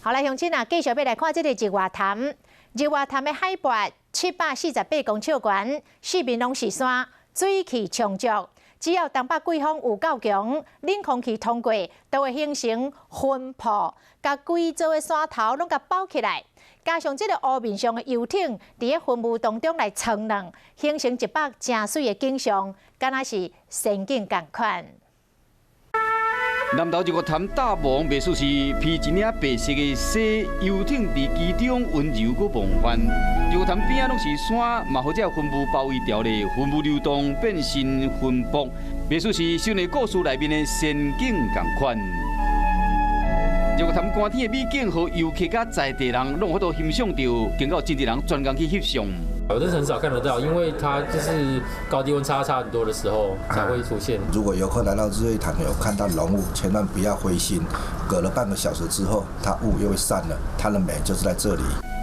好來，鄉親啊，繼續欲來看這个日月潭。日月潭的海拔748公尺懸，四面攏是山，水氣充足。只要東北季風有夠強，冷空氣通過，都會形成雲瀑，共規座的山頭攏共包起來。加上這个湖面上的遊艇，佇咧雲霧當中來衝浪，形成一幅誠媠的景象，敢若是仙境仝款。南投日月潭大王袂輸是披一領白色的紗遊艇，佇其中溫柔閣夢幻。日月潭邊仔攏是山，嘛予這雲霧包圍著咧，雲霧流動變身雲瀑，袂輸是神話故事內面的仙境仝款。日月潭寒天的美景，予遊客佮在地人攏有法度欣賞著，更有真濟人專工去翕相。我真是很少看得到，因為它就是高低溫差差很多的時候才會出現。如果遊客來到日月潭有看到濃霧，千萬不要灰心，隔了半個小時之後，它霧又會散了，它的美就是在這裡。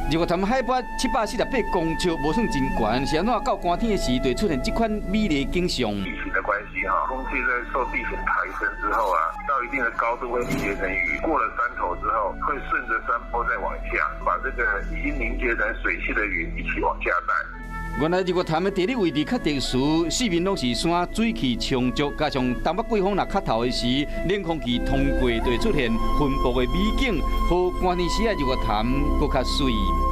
日月潭海拔748公尺，無算真懸，是按怎到寒天的時，就會出現這款美麗景象。地形的關係哈，空氣在受地形抬升之後啊，到一定的高度會凝結成雨，過了山頭之後，會順着山坡再往下，把這個已經凝結成水汽的雲一起往下帶。原來日月潭的地理位置較特殊，四面攏是山，水氣充足，加上東北季風若較透的時，冷空氣通過就會出現雲瀑的美景，予寒天時的日月潭閣較媠。